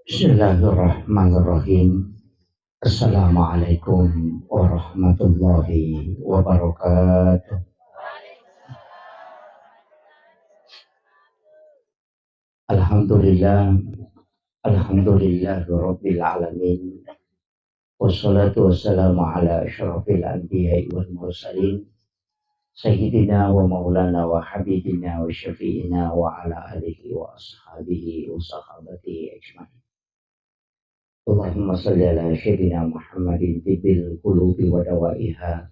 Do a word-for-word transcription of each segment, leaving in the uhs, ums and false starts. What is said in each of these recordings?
Bismillahirrahmanirrahim. Assalamualaikum warahmatullahi wabarakatuh. Alhamdulillah. Alhamdulillahirabbil alamin. Wassalatu wassalamu ala asyrafil anbiya'i wal mursalin, sayyidina wa maulana wa habibina wa syafi'ina wa ala alihi wa ashabihi wa sahabatihi ajma'in. Allahumma salli ala sayyidina Muhammadin tibbil qulubi wa dawaiha,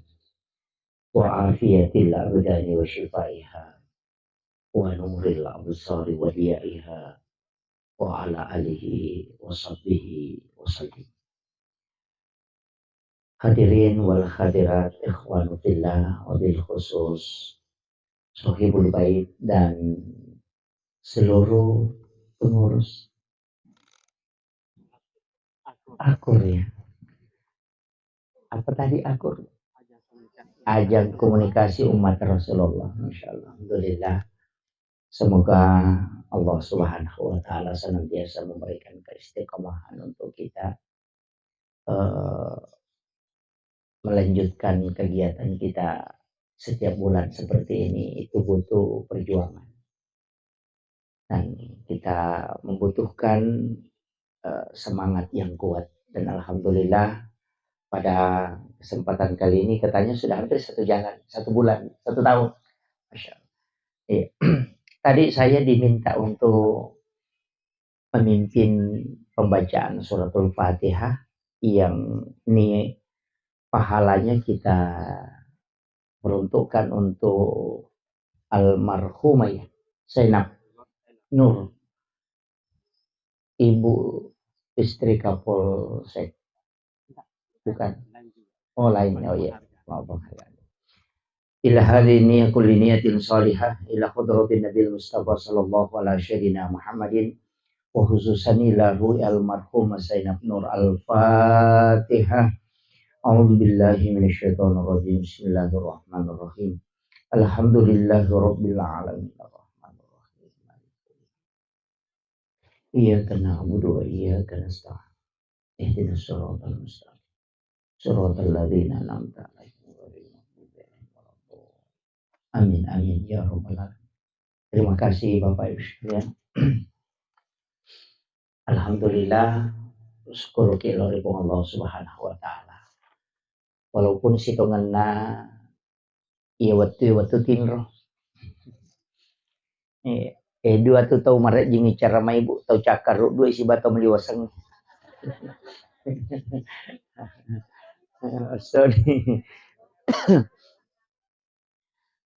wa afiyatil abdani wa shifaiha, wa nuril absari wa diyaiha, wa ala alihi wa sahbihi wa sallim. Hadirin wal hadirat, ikhwanu fillah, wabil khusus Sohibul Bait dan seluruh pengurus. Akur, ya. Apa tadi, Akur? Ajang komunikasi umat Rasulullah. Masya Allah. Alhamdulillah. Semoga Allah Subhanahu wa Ta'ala senantiasa memberikan keistiqomahan untuk kita, eh, melanjutkan kegiatan kita setiap bulan seperti ini. Itu butuh perjuangan. Dan kita membutuhkan, eh, semangat yang kuat. Dan alhamdulillah, pada kesempatan kali ini katanya sudah hampir satu jalan, satu bulan, satu tahun. Masya Allah. Iya. Tadi saya diminta untuk memimpin pembacaan Suratul Fatihah yang ni pahalanya kita peruntukkan untuk almarhumah, ya, Zainab Nur, ibu istri Kapolsek. Bukan. Oh, lain. Oh, iya. Maaf, Bang. Ila hadhihi niyya kulli niyyatin shalihah, ila hadratin Nabil Mustafa sallallahu ala sayyidina Muhammadin, wa khususan ila ruhi almarhumah Zainab Nur. Al-Fatihah. A'udzu billahi minasyaitonir rajim. Bismillahirrahmanirrahim. Alhamdulillahi rabbil alamin. Arrahmanirrahim. Iyyaka na'budu wa iyyaka nasta'in. Ihdinas siratal mustaqim. Siratal ladzina an'amta 'alaihim ghairil maghdubi 'alaihim waladdallin. Amin, amin, ya rabbal alamin. Terima kasih, Bapak Ibu sekalian. Alhamdulillah, syukur ki lao ri Puang Allah Subhanahu wa Ta'ala. Walaupun sitongenna iya wettu, iya wettu tinro. Eh, eh, dua tu tau marejjing icara mai, Bu, tau cakkaruk dua siba tau meliwaseng. Sorry.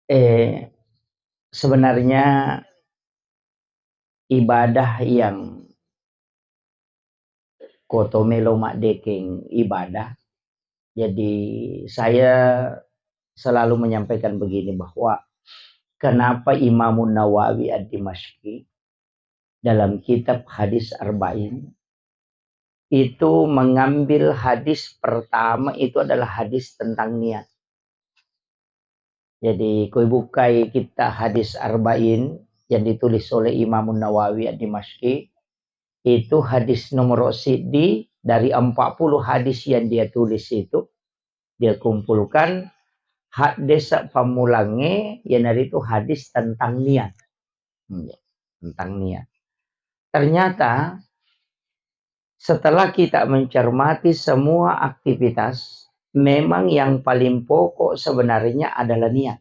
Eh, sebenarnya ibadah yang koto melo maddekeng ibadah. Jadi, saya selalu menyampaikan begini, bahwa kenapa Imamun Nawawi Ad-Dimashqi dalam kitab Hadis Arba'in itu mengambil hadis pertama itu adalah hadis tentang niat. Jadi, koi bukai kitab Hadis Arba'in yang ditulis oleh Imamun Nawawi Ad-Dimashqi, itu hadis nomor siddi dari empat puluh hadis yang dia tulis itu, dia kumpulkan hadis pammulangnge, iyanaritu hadis tentang niat. Hmm, tentang niat. Ternyata setelah kita mencermati semua aktivitas, memang yang paling pokok sebenarnya adalah niat.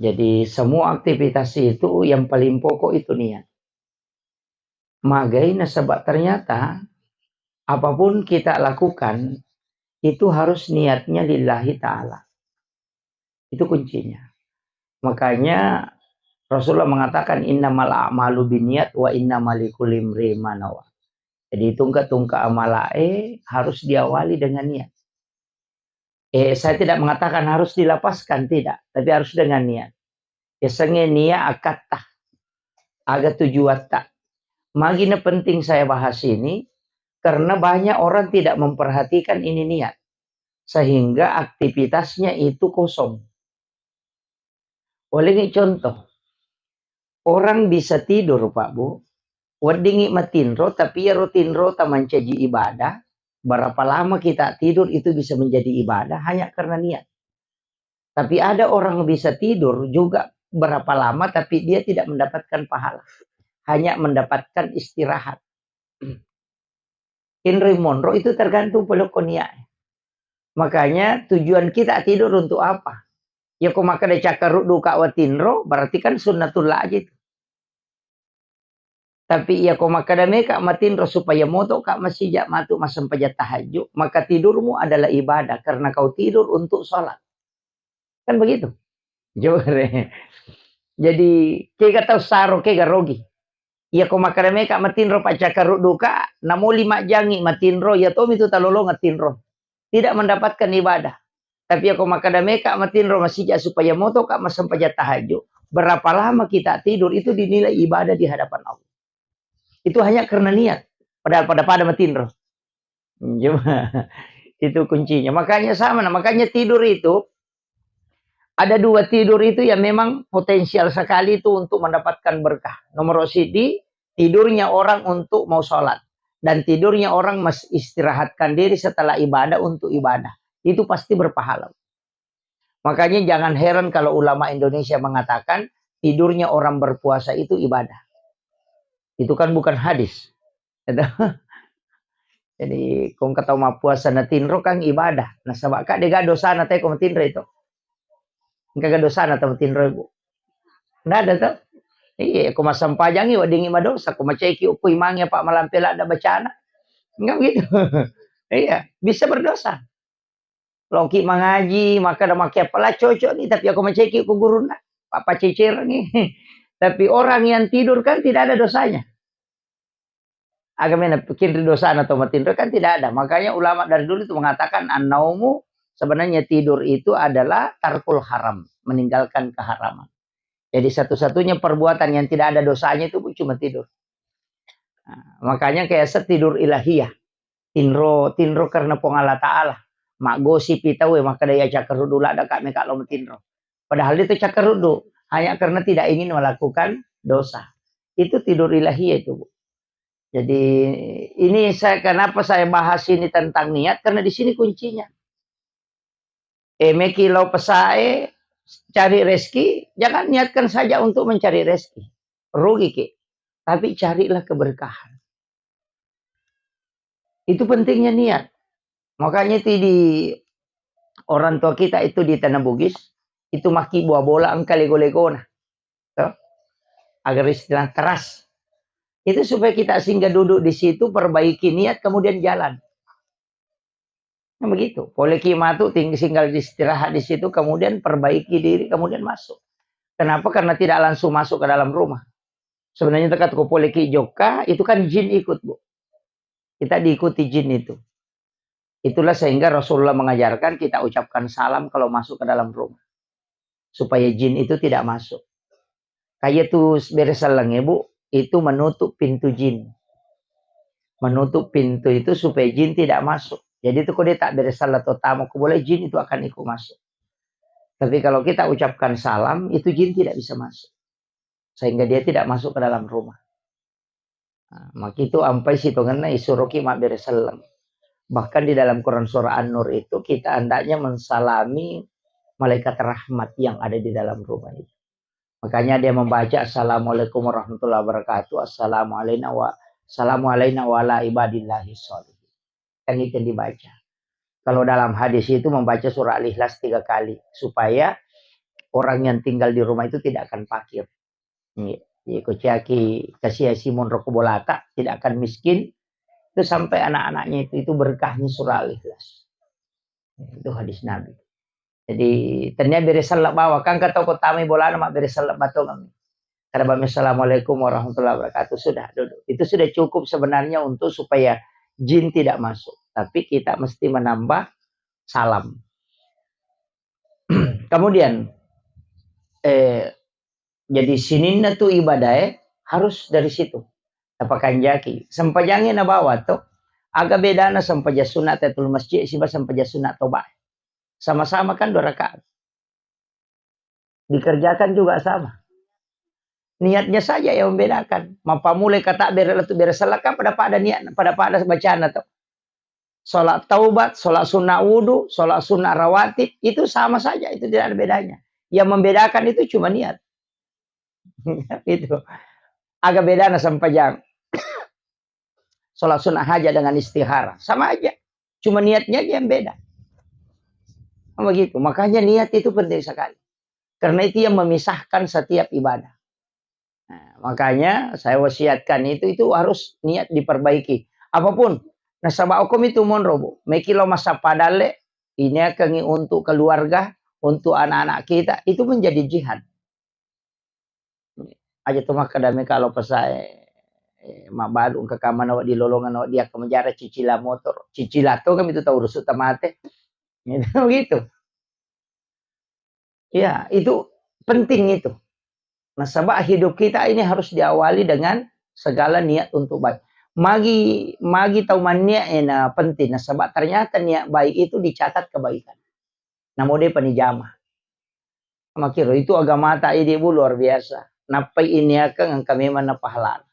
Jadi, semua aktivitas itu yang paling pokok itu niat. Magai nasaba ternyata apapun kita lakukan itu harus niatnya lillahi ta'ala. Itu kuncinya. Makanya Rasulullah mengatakan, "Innamal a'malu binniyat wa innama likulli imri'in ma nawa." Jadi, tungka-tungka amalae harus diawali dengan niat. Eh, saya tidak mengatakan harus dilapaskan, tidak, tapi harus dengan niat. Yasengnge niat akatta, aga tujuatta. Magi na penting saya bahas ini, karena banyak orang tidak memperhatikan ini niat, sehingga aktivitasnya itu kosong. Oleh ini contoh, orang bisa tidur, Pak, Bu, Weddingngi matinro, tapi iyaro tinrota mancaji ibadah, berapa lama kita tidur itu bisa menjadi ibadah hanya karena niat. Tapi ada orang bisa tidur juga berapa lama, tapi dia tidak mendapatkan pahala. Hanya mendapatkan istirahat. Tinroi monro itu tergantung polokko niat. Makanya tujuan kita tidur untuk apa? Ya ko makkeda cakkaruddu ka watinro, berarti kan sunnatullah aja itu. Tapi iya ko makkeda meka matinro supaya moto ka masija matu massempajang tahajud, maka tidurmu adalah ibadah karena kau tidur untuk sholat. Kan begitu? Jore. Jadi, kega tau saro, kega rogi. Iya ko makkeda meka matinro paccakkaruddu ka, namoli majjangi matinro, iya tomi tu talolongeng tinro. Tidak mendapatkan ibadah. Tapi iya ko makkeda meka matinro masija supaya moto ka massempajang tahajud. Berapa lama kita tidur itu dinilai ibadah di hadapan Allah. Itu hanya karena niat. Padahal pada-pada matinro. Cuma itu kuncinya. Makanya sama, nah, makanya tidur itu ada dua tidur itu yang memang potensial sekali itu untuk mendapatkan berkah. Nomor sidi, tidurnya orang untuk mau sholat. Dan tidurnya orang mas-, istirahatkan diri setelah ibadah untuk ibadah. Itu pasti berpahala. Makanya jangan heran kalau ulama Indonesia mengatakan tidurnya orang berpuasa itu ibadah. Itu kan bukan hadis. Gitu. Jadi, kong kata mappuasa na tinro kan ibadah. Nasaba ka dega dosana te ko matinro itu. Engka ga dosana tau matinro, Bu? Nggak ada tau. Iya, ko massempajangi weddingngi madosa, ko maceki uku imangi apa malampe ladda bacana. Enggak gitu. Iya, bisa berdosa. Loki mangaji, maka ada make apa lah cocok nih, tapi aku maceki uku guruna, apa cecerengi. Tapi orang yang tidur kan tidak ada dosanya. Agamena pikinri dosana atau matinro kan tidak ada. Makanya ulama dari dulu itu mengatakan, "An-naumu," sebenarnya tidur itu adalah tarkul haram, meninggalkan keharaman. Jadi satu-satunya perbuatan yang tidak ada dosanya itu, Bu, cuma tidur. Nah, makanya kayak setidur ilahiyah. Tinro, tinro karena Puang Allah Ta'ala. Maggosipi tau, eh, makkeda iya cakkaruddu ladda ka meka lo matinro. Padahal dia itu cakkaruddu, hanya karena tidak ingin melakukan dosa. Itu tidur ilahiyah itu, Bu. Jadi, ini saya, kenapa saya bahas ini tentang niat, karena di sini kuncinya. Eh, meki lao pesae, cari rezeki, jangan niatkan saja untuk mencari rezeki. Rugi ki. Tapi carilah keberkahan. Itu pentingnya niat. Makanya itu di orang tua kita itu di Tanah Bugis, itu maki buah bola engka lego-legona. Toh? Agar istilah keras. Itu supaya kita singgah duduk di situ, perbaiki niat, kemudian jalan. Nah, begitu. Poleki matu ting-, singgah istirahat di situ, kemudian perbaiki diri, kemudian masuk. Kenapa? Karena tidak langsung masuk ke dalam rumah. Sebenarnya tekat ko poleki jokka, itu kan jin ikut, Bu. Kita diikuti jin itu. Itulah sehingga Rasulullah mengajarkan kita ucapkan salam kalau masuk ke dalam rumah. Supaya jin itu tidak masuk. Kayak tuh bere selleng, Bu, itu menutup pintu jin. Menutup pintu itu supaya jin tidak masuk. Jadi itu kalau dia tak bere selleng atau tamu, ko boleh jin itu akan ikut masuk. Tapi kalau kita ucapkan salam, itu jin tidak bisa masuk. Sehingga dia tidak masuk ke dalam rumah. Nah, makitu ampai sitongenna isuroki mabbere selleng. Bahkan di dalam Quran surah An-Nur itu kita hendaknya mensalami malaikat rahmat yang ada di dalam rumah itu. Makanya dia membaca, "Assalamualaikum warahmatullahi wabarakatuh, assalamu alaina wa, assalamu alaina wa ala ibadillahi sholihin." Kan itu yang dibaca. Kalau dalam hadis itu membaca surah Al-Ikhlas tiga kali, supaya orang yang tinggal di rumah itu tidak akan fakir. Iya. Jadi, ko ciaki kasiasi monro ko bolata, tidak akan miskin. Itu sampai anak-anaknya itu, itu berkahnya surah Al-Ikhlas. Itu hadis Nabi. Jadi, tania bere selleng bawa, kan kata ko tamai bolana mabbere selleng batongeng. Kada bami, "Assalamualaikum warahmatullahi wabarakatuh." Sudah, duduk. Itu sudah cukup sebenarnya untuk supaya jin tidak masuk. Tapi kita mesti menambah salam. Kemudian, eh, jadi sininna tu ibadae harus dari situ. Tapakanjaki. Sempajangi nabawa to. Aga bedana sempajang sunat tahiyatul masjid siba sempajang sunat toba. Sama-sama kan dua rakaat. Dikerjakan juga sama. Niatnya saja yang membedakan. Mappamulai kata bere lettu bere sellaka pada-pada niat, pada-pada bacana to. Sholat taubat, sholat sunnah wudu, sholat sunnah rawatib, itu sama saja, itu tidak ada bedanya. Yang membedakan itu cuma niat. Itu. Aga bedana sempajang. Sholat sunnah hajat dengan istihara, sama aja. Cuma niatnya aja yang beda. Kan begitu. Makanya niat itu penting sekali. Karena itu yang memisahkan setiap ibadah. Nah, makanya saya wasiatkan itu, itu harus niat diperbaiki. Apapun, nasaba okko mitu monro, Bu. Meki lo massappa dalle, ini akan untuk keluarga, untuk anak-anak kita, itu menjadi jihad. Aja to makkeda meka lo pesae, eh, mabbalu engka kamana wedding lolongan wedding akka menjara cicila motor. Cicila to kan itu tau rusuk tamate. Gitu, gitu. Ya, itu penting itu. Nasaba hidup kita ini harus diawali dengan segala niat untuk baik. Magi, magi tau manniat ena penting. Nasaba ternyata niat baik itu dicatat kebaikan. Namo de panijama. Makiro itu agamata idi, Bu, luar biasa. Nappai iniakeng engka memang na pahalana.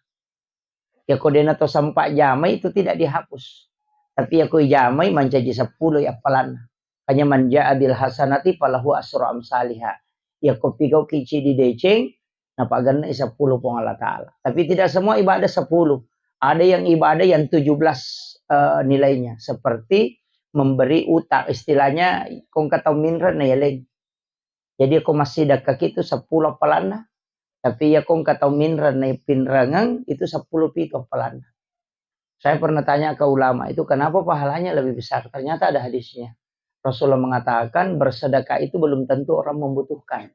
Yako dena to sempat jamai itu tidak dihapus. Tapi yako ijamai mancaji seppulo i appalanna. Kanya man jaa bil hasanati falahu asru amsaliha. Yako pigau kici di deceng, napagennai seppulo Puang Allah Ta'ala. Tapi tidak semua ibadah sepuluh. Ada yang ibadah yang tujuh belas, eh, nilainya. Seperti memberi utang. Istilahnya, kong katau minreng na yaleng. Jadi, ko massidekka ki itu seppulo appalanna. Tapi iya ko engka tau minreng naipinrengeng, itu seppulo pitu appalanna. Saya pernah tanya ke ulama itu, "Kenapa pahalanya lebih besar?" Ternyata ada hadisnya. Rasulullah mengatakan, "Bersedekah itu belum tentu orang membutuhkan.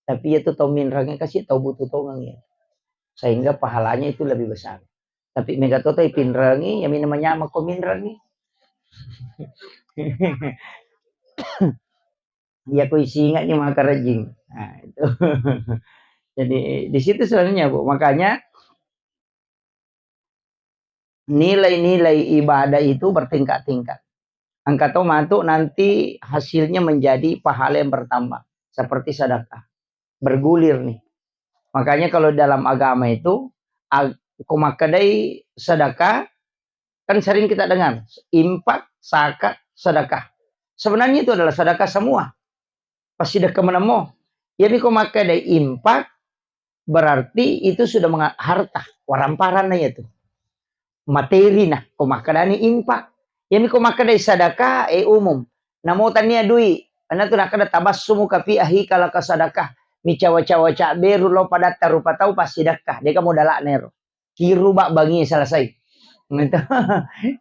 Tapi itu tau minrengeng kasi tau butuh tongeng ya. Sehingga pahalanya itu lebih besar." Tapi mega to tau ipinrengi, ya mina manyama ko minrengi. Iya, ko isinga ni makarejing. Nah, itu. Jadi, di situ sebenarnya, Bu. Makanya, nilai-nilai ibadah itu bertingkat-tingkat. Engka to matu nanti hasilnya menjadi pahala yang bertambah. Seperti sedekah. Bergulir nih. Makanya kalau dalam agama itu, ag-, ko makkedai sedekah, kan sering kita dengar, infak, zakat, sedekah. Sebenarnya itu adalah sedekah semua. Passidekka menemmo. Iyami ko makkedai infak, berarti itu sudah menga-, harta, waramparanna iya tu. Materi nah, ko makkedani infak. Iyami ko makkedai sedekah, eh, umum. Namo tania dui, ana tu nakkeda tabassumuka fi akhika laka sadakah. Micawa-cawa cabberu lao padatta rupa tau passidekka, deka modala'na ero. Kiru bak bangi selesai. Gitu.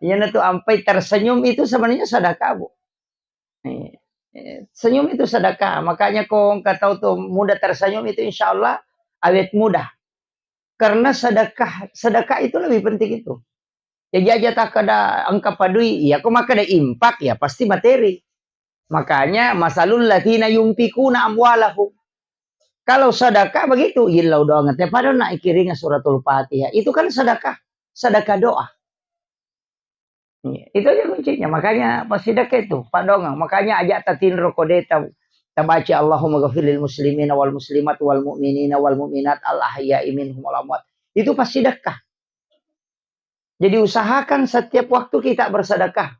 Iyana tu ampai tersenyum itu sebenarnya sedekah, Bu. Eh, eh, senyum itu sedekah. Makanya ko engka tau tu mudah tersenyum itu insya Allah awet mudah. Karena sedekah, sedekah itu lebih penting itu. Jadi aja takkeda engka padui, iya ko makkeda infak, ya pasti materi. Makanya masalul ladzina yunfikuna amwalahum. Kalau sedekah begitu, illau doang te pada nak ikiringa suratul Fatihah. Itu kan sedekah, sedekah doa. Iya, itu aja kuncinya. Makanya passidekka itu, padongeng. Makanya aja tatinro ko de ta-, tabaca Allahumma ghafir lil muslimina wal muslimat wal mu'minina wal mu'minat al ahya'i minhum wal amwat. Itu passidekka. Jadi usahakan setiap waktu kita bersedekah.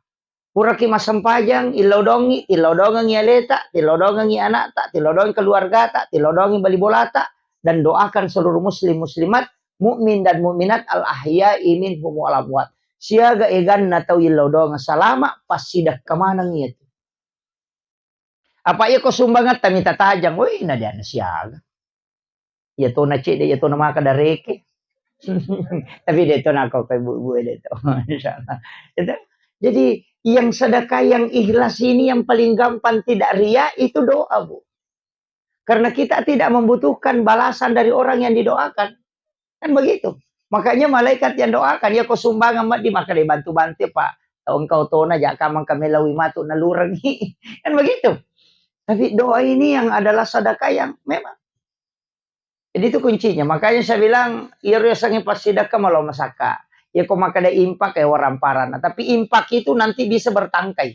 Puraki massempajang, illau dongi, tillau dongengi aleta, tillau dongengi anakta, tillau dongengi keluargata, tillau dongengi bali bolata, dan doakan seluruh muslim muslimat, mukmin dan mukminat al ahya'i minhum wal amwat. Siaga eganna tau illau dongeng salama, passidekka maneng iya tu. Apa iya ko sumbangatta mita tajang, woi na diana siaga. Iya tona cedde, iya tona maka dareke. Tapi de tona ko kai bu-, bu de to. Insyaallah. Itu. Jadi yang sedekah yang ikhlas ini yang paling gampang tidak ria itu doa, Bu. Karena kita tidak membutuhkan balasan dari orang yang didoakan. Kan begitu. Makanya malaikat yang doakan, ya ko sumbangan maddi maka dibantu-bantu, Pak. Tau engkau tona jaka mangka melawi matu nalurengi. Kan begitu. Tapi doa ini yang adalah sedekah yang memang. Jadi itu kuncinya. Makanya saya bilang, iya riasangi passidekka malo masakka. Ya ko makkeda infak ya waramparan. Tapi infak itu nanti bisa bertangkai.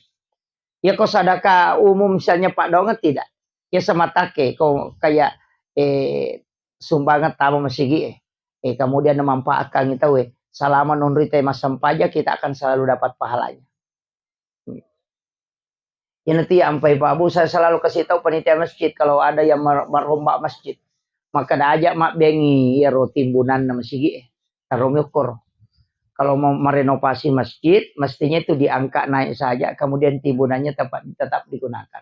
Ya ko sadaka umum misalnya Pak Donget tidak. Ya sama take ko kayak, eh, sumbangan tama masigi e. Eh, kemudian memanfaatkan itu, eh, selama nonrita massempajang, kita akan selalu dapat pahalanya. Iyana tu iya ampai Pak Bu, saya selalu kasih tahu panitia masjid, kalau ada yang mer-, merombak masjid, maka dah ajak mabbengi iyaro timbunanna masigi e. Taromi ukur. Kalau mau merenovasi masjid, mestinya itu diangkat naik saja, kemudian timbunannya tetap, tetap digunakan.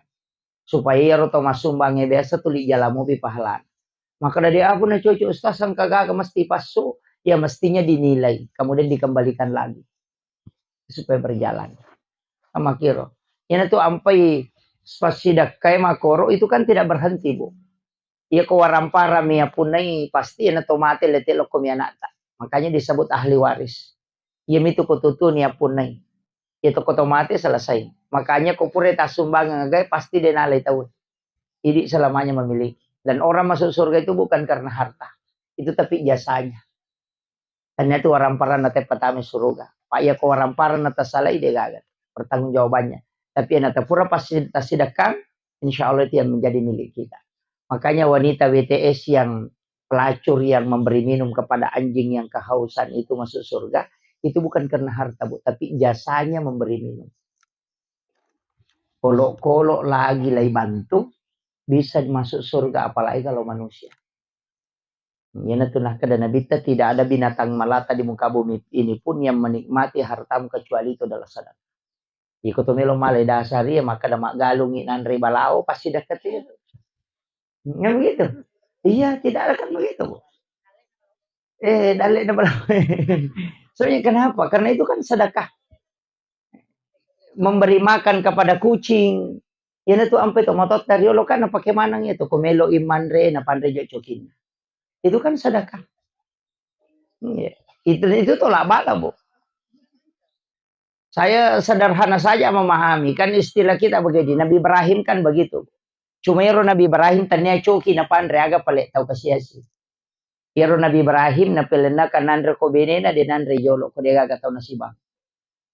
Supaya iyaro to massumbang e biasa tuli jala mopi pahalana. Maka dari apa na cocok Ustaz, sangka gaga mesti pasu, ya mestinya dinilai, kemudian dikembalikan lagi supaya berjalan. Sama kiro. Iyana tu ampai passidakkai makoro itu kan tidak berhenti, Bu. Iya ko waramparami yapunnai pasti iyana to mate lete lokko mi anakta. Makanya disebut ahli waris. Iya mitu ko tutuni yapunnai. Iya to ko to mate selesai. Makanya ko pura tassumbangeng agae pasti de nalai tau. Idi selamanya memiliki. Dan orang masuk surga itu bukan karena harta. Itu tapi jasanya. Tania tu waramparanna te patami suruga. Pak iya ko waramparanna tasalai de gaga pertanggungjawabannya. Tapi iyana tapura pasti tasidekkang, insya Allah itu yang menjadi milik kita. Makanya wanita W T S yang pelacur yang memberi minum kepada anjing yang kehausan itu masuk surga, itu bukan karena harta, Bu, tapi jasanya memberi minum. Kolo-kolo lagi lai bantu, bisa masuk surga, apalagi kalau manusia. Iyana tu nakkeda Nabitta, tidak ada binatang melata di muka bumi ini pun yang menikmati hartamu kecuali itu adalah sedekah. Iko to melo male dasar iya, maka da maggalungi nanre balao, pasti dekat itu. Nggak begitu? Iya, tidak ada kan begitu, Bu. Eh, dalle na balao. Soalnya kenapa? Karena itu kan sedekah. Memberi makan kepada kucing. Iyana tu ampe to matotta riolo kan napake maneng iya to, ko melo i manre, napanre jo cokinna. Itu kan sedekah. Iya. Itu, itu tolak bala, Bu. Saya sederhana saja memahami, kan istilah kita begini, Nabi Ibrahim kan begitu. Cuma ero Nabi Ibrahim tania coki napanre, aga pale tau kasiasi. Ero Nabi Ibrahim napelennakan nanre ko benena, de nanre jolo, ko de gaga tau nasibang.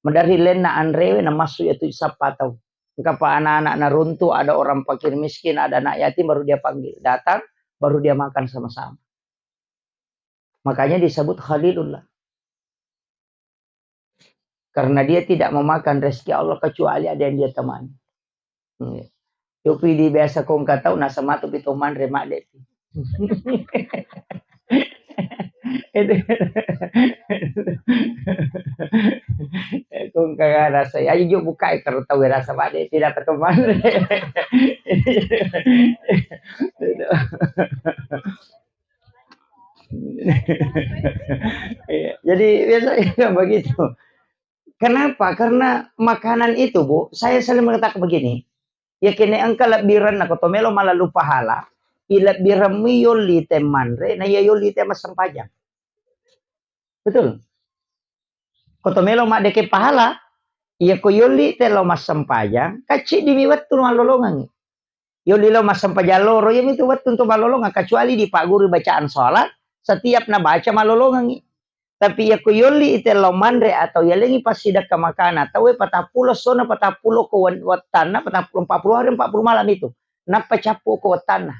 Maderri lenna anrewe namassu iya tu sappa tau. Engka pa anak-anak naruntu, ada orang fakir miskin, ada anak yatim, baru dia panggil. Datang, baru dia makan sama-sama. Makanya disebut Khalilullah. Karena dia tidak memakan rezeki Allah kecuali ada yang dia temani. Iya. Yopi di biasa kongka tau, nasa matu pi to manre madde pi. Itu. Kongka rasa, ayo jo buka, kalau tau rasa madde, tidak ke to manre. Itu. Iya, jadi biasanya begitu. Kenapa? Karena makanan itu, Bu, saya selalu mengatakan begini, ya kene engka lebbirenna ko to melo malalu pahala, i lebbiremmi yolli te manre, na iya yolli te massempajang. Betul? Ko to melo maddeke pahala, iya ko yolli te lo massempajang, kacciddi mi wettu mallolongengngi. Yolli lao massempajang loro, iyamitu wettu untuk mallolongang, kecuali dipagguru bacaan sholat, setiap nabaca mallolongengngi. Tapi iya ko yolli ite lao manre atau yalengi passidekka makana tauwe patappulo essona, patappulo ko wen-, wettanna, patappulo, empat puluh hari, empat puluh malam itu. Nappa cappu ko wettanna.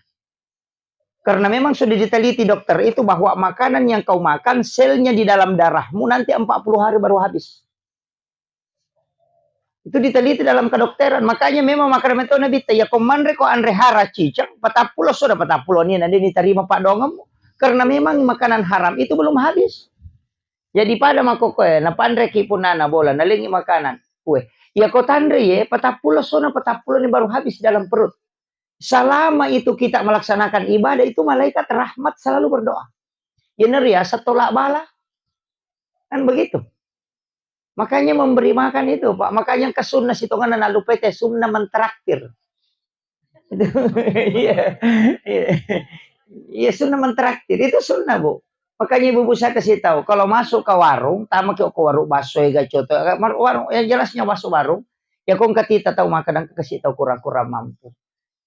Karena memang sudah diteliti dokter itu bahwa makanan yang kau makan, selnya di dalam darahmu nanti empat puluh hari baru habis. Itu diteliti dalam kedokteran. Makanya memang makkeda metto Nabitta, iya ko manre ko anre hara ciceng, patappulo soda patappulo ni, na de nitarima paddoangemmu. Karena memang makanan haram itu belum habis. Jadi pada makkokkoe, napanreki punnana bola, nalengi makanan. Kue, iya ko tanre ye, patappulo sona patappulo ni baru habis dalam perut. Selama itu kita melaksanakan ibadah itu, malaikat rahmat selalu berdoa. Iyana riaseng tolak bala. Kan begitu. Makanya memberi makan itu, Pak. Makanya ke sunnah sitonganna nalupai te sunnah mentraktir. Iya. Iya. Iya, sunnah mentraktir. Itu sunnah, Bu. Makanya ibu-ibu saya kasih tahu, kalau masuk ke warung, tama ke warung bakso, ya, gacoto, warung, yang jelasnya masuk warung, ya, kong katita tahu makan dan kasih tahu kurang-kurang mampu.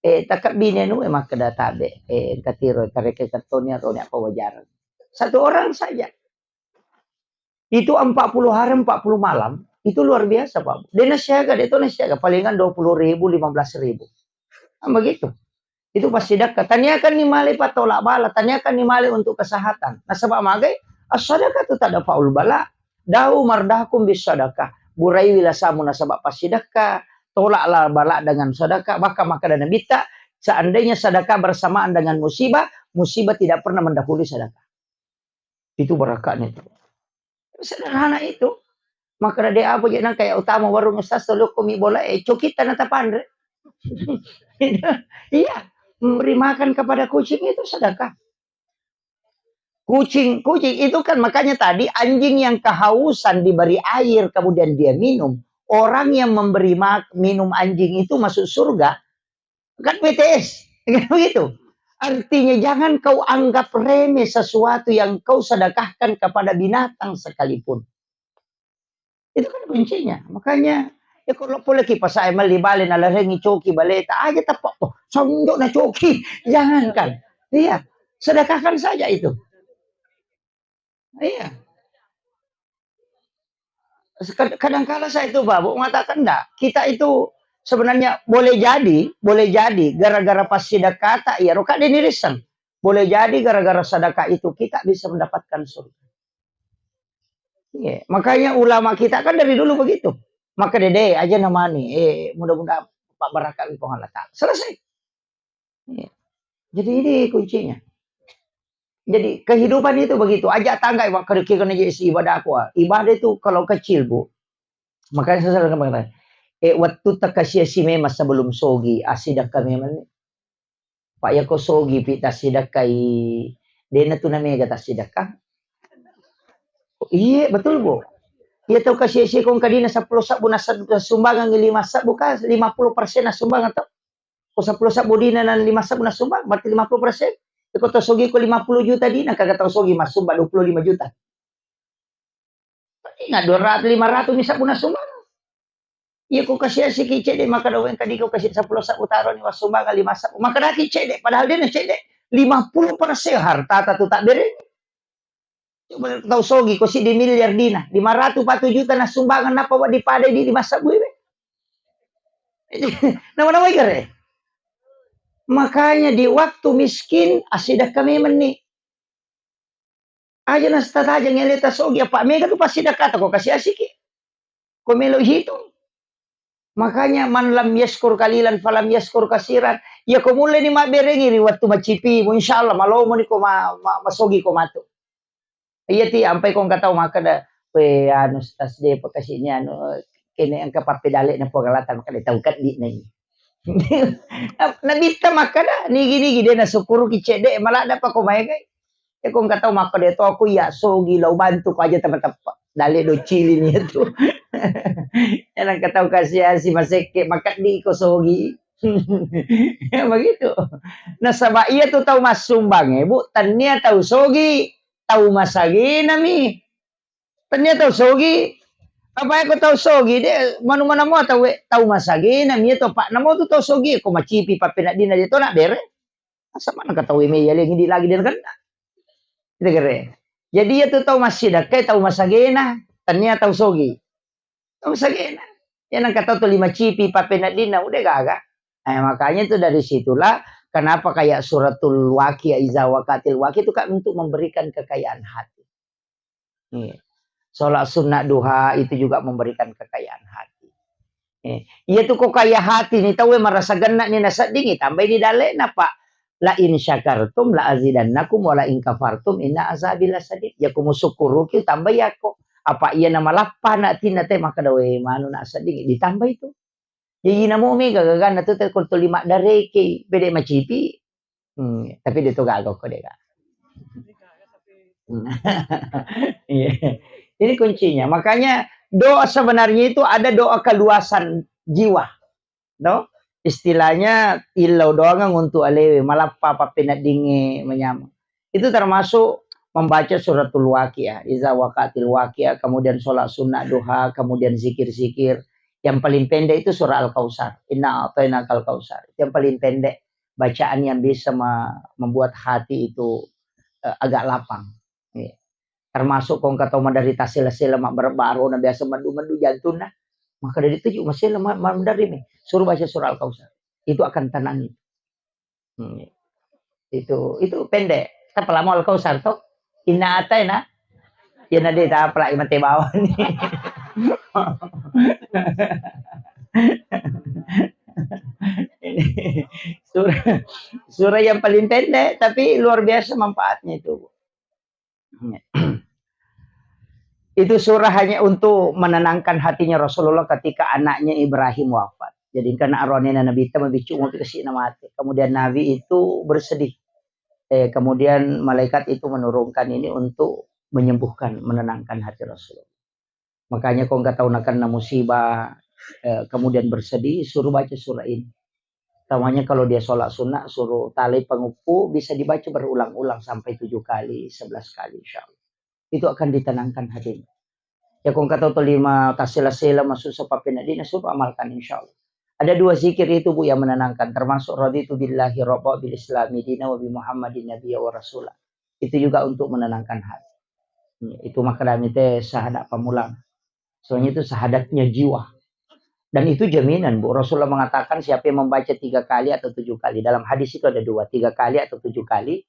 Eh, takak bine nu, eh, makkeda tabe, eh, engka tiro, tareke kertoni atau apa wajar. Satu orang saja. Itu empat puluh hari, empat puluh malam, itu luar biasa, Pak. Dia nasiaga, dia tuh nasiaga, palingan dua puluh ribu, lima belas ribu. Kan begitu. Itu passidekka. Taniakanni male patolak bala, taniakanni male untuk kesehatan. Nasaba magai, as-sadaqatu tadfa'ul bala. Da'u mardakum bis sadaqah. Buraiwi lasamu nasaba passidekka, tolaklah bala dengan sedekah. Bahkan makkeda Nabitta, seandainya sedekah bersamaan dengan musibah, musibah tidak pernah mendahului sedekah. Itu barakatnya itu. Sederhana itu. Makkeda de apa je nang kayak utama warung ustaz, tolokko mi bola, eh, cokitta na tapanre. Iya, memberi makan kepada kucing itu sedekah. Kucing, kucing itu kan makanya tadi anjing yang kehausan diberi air kemudian dia minum. Orang yang memberi mak-, minum anjing itu masuk surga. Kan B T S, kan begitu. Artinya jangan kau anggap remeh sesuatu yang kau sedekahkan kepada binatang sekalipun. Itu kan kuncinya. Makanya, ya kalau pole ki pasai melli bale na lerengi coki baleta, aja tepak, oh, sonjok na coki. Jangankan. Iya, sedekahkan saja itu. Iya. Kad-, kadangkala saya itu, Pak, Bu, mengatakan, ndak, kita itu sebenarnya boleh jadi, boleh jadi gara-gara pas sedekah tak, iya, roka deni riseng. Boleh jadi gara-gara sedekah itu kita bisa mendapatkan surga. Iya, makanya ulama kita kan dari dulu begitu. Maka dede aja namani, eh, mudah-mudahan Pak Barakah Puang Allah Ta'ala. Selesai. Iya. Jadi ini kuncinya. Jadi kehidupan itu begitu. Aja tangga, Pak, kerja kena jadi si ibadah aku, ah. Ibadah itu kalau kecil, Bu. Makanya saya selalu katakan, eh, waktu takasiasi memang sebelum sogi, asidakka memang. Pak, ya ko sogi pi tasidakkai, dena tu namega tasidakka. Iya, betul, Bu. Iya tau kasiasi kong kadina seppulo sabbu nasa-, nasumbangan lima sabbu ka, lima puluh persen nasumbangan tau. Ko seppulo sabbu dina na lima sabbu nasumbang, berarti lima puluh persen. Ko tau sogi ko lima puluh juta dina, kaga tau sogi massumbang dua puluh lima juta. Ingat, dua ratus, lima ratus mi sabbu nasumbang. Iya ko kasiasi ki cedde, maka doang kadi ko kasi seppulo sabbu taro ni wassumbangan lima sabbu. Maka daki cedde, padahal dena cedde. Lima puluh persen harta tatu tak bere. Coba tau sogi, ko siddi miliar dina, lima ratus patu juta nasumbangan, napa wa dipadai di lima sabbu iwe. Nama-nama igare. Makanya di waktu miskin, asidakka memang ni. Aja nastataja ngele tasogi, apa mega tu pasti dakata ko kasiasiki. Ko melo hitung. Makanya, "Man lam yaskur kalilan falam yaskur kasiran." Ya, ko mulle ni mabberengi ri wettu macipi, insyaallah malomo ni ko ma-, ma-, masogi ko matu. Iya ti, ampai ko engka tau makkeda, "We, anu, Ustaz, de pakasini anu, kene engka pappedale na Puang Allah Taala makkeda tau keddi na i." Nabitta makkeda, "Nigi-nigi de nasukkuruki cedde, maladda pa ko maegai." E, ko engka tau makkeda to, aku iya sogi, lau bantu ko aja tepa-tepa. Dale do cili ni tu. Ena engka tau kasiasi masekke, makeddi ko sogi. Ya, begitu. Nasaba iya tu tau massumbang e, Bu, tania tau sogi, tau masagena mi. Tania tau sogi, apa ko tau sogi, de, manu mana mo tau, tau masagena mi, iya to, Pak, namo tu tau sogi, ko macipi pappeneddina de to na bere. Asa maneng ka tau e mei yaleng idi lagi de nakenna. Ita kere. Jadi iya tu tau massidakka, tau masagena, tania tau sogi. Tau masagena. Ya nang ka tau tu lima cipi, pappeneddinna, udah gaga. Eh, makanya itu dari situlah kenapa kayak suratul Waqiah, iza waqatil waqiah itu kan untuk memberikan kekayaan hati. Iya. Sholat sunnah duha itu juga memberikan kekayaan hati. Iya. Iya tu ko kaya hati ni tau e marasa genna ni nasedding, tambai ni dalle'na, Pak. "La in syakartum la azidannakum wa la in kafartum inna azabi lasyadid." Ya ko musukkuruki tambai yako. Apa iya na malappa na atinna te makkeda, "We, manu na sedding," ditambai tu. Jaji namo mega gaganna tu, te ko tuli maddareke, pede macipi. Hmm, tapi de to gaga ko de ga. Hmm. Iya. Ini kuncinya. Makanya doa sebenarnya itu ada doa keluasan jiwa. No? Istilahnya illau doangang untuk alewe, malappa pappeneddingnge manyameng. Itu termasuk membaca suratul Waqiah, iza waqatil waqiah, kemudian sholat sunnah duha, kemudian zikir-zikir. Yang paling pendek itu surah Al-Kautsar. Inna a'tainakal kautsar. Itu yang paling pendek bacaan yang bisa me-, membuat hati itu, eh, agak lapang. Iya. Termasuk ko engka tau maderita sela-sela, mabbaro-baro na biasa meddu-meddu jantunna. Maka dari itu juga masela ma-, ma-, maderri mi. Suruh baca surah Al-Kautsar. Itu akan tenang itu. Hmm. Itu, itu pendek. Tapalamo Al-Kausar to. Inna ataina. Ya nade tapalai mate bawani. Ini surah, surah yang paling pendek, tapi luar biasa manfaatnya itu. Itu surah hanya untuk menenangkan hatinya Rasulullah ketika anaknya Ibrahim wafat. Jadi, karena aronena Nabi itu mabicu umur dikasih nama mati. Kemudian Nabi itu bersedih. Eh, kemudian malaikat itu menurunkan ini untuk menyembuhkan, menenangkan hati Rasulullah. Makanya ko engka tau nakenna musibah, eh, kemudian bersedih, suruh baca surah ini. Utamanya kalau dia sholat sunnah, suruh talai panguppu, bisa dibaca berulang-ulang sampai tujuh kali, sebelas kali, insya Allah. Itu akan ditenangkan hatinya. Ya, ko engka tau to lima kasela-sela, masussa pappeneddinna, suruh amalkan, insya Allah. Ada dua zikir itu, Bu, yang menenangkan, termasuk raditu billahi rabba, bil islami dina, wa bi Muhammadin nabiyya wa rasula. Itu juga untuk menenangkan hati. Hmm, itu makadami te syahadat pamulang. Soalnya itu syahadatnya jiwa. Dan itu jaminan, Bu. Rasulullah mengatakan, siapa yang membaca tiga kali atau tujuh kali. Dalam hadis itu ada dua, tiga kali atau tujuh kali,